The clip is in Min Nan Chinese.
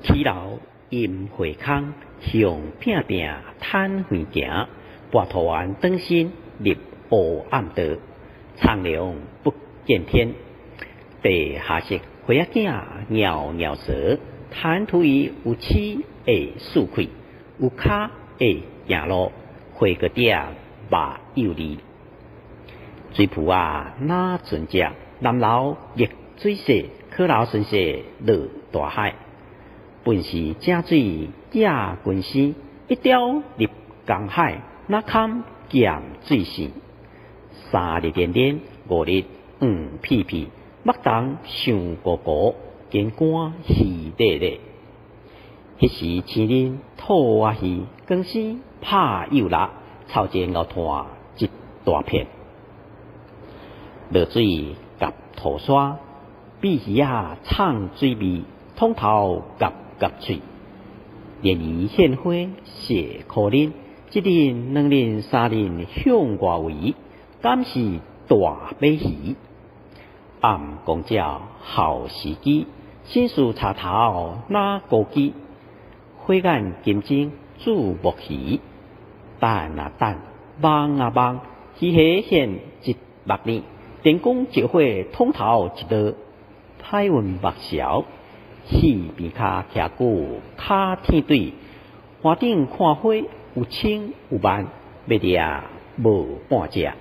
起樓陰會空，向拼拼趁園行，跋塗丸轉身入黑暗道，蒼龍不見天。地下室花仔囝咬咬舌，談吐伊有齒會漱氣，有跤會行路，花果蝶肉幼膩。水浮仔若船隻，南流逆水勢，可流順勢落大海。本是井水寄根生，一雕入江海，哪堪鹹水性？三日連連，五日黃屁屁，目東想糊糊，肩肝稀咧咧。彼時青人吐仔魚，光生拍幼蜊，臭煎牛炭一大片。落水夾塗沙，比魚仔藏水味，通頭夾夾喙。蓮兒獻花謝可人，一人兩人三人向外圍，敢是大尾魚？暗公鳥好時機，新事插頭若孤枝，火眼金睛注目魚。等啊等，望啊望，魚蝦現一目呢。電光石火，通頭一落，歹運目潲。戲邊跤徛久跤天對，山頂看花有清有慢，欲掠無半隻。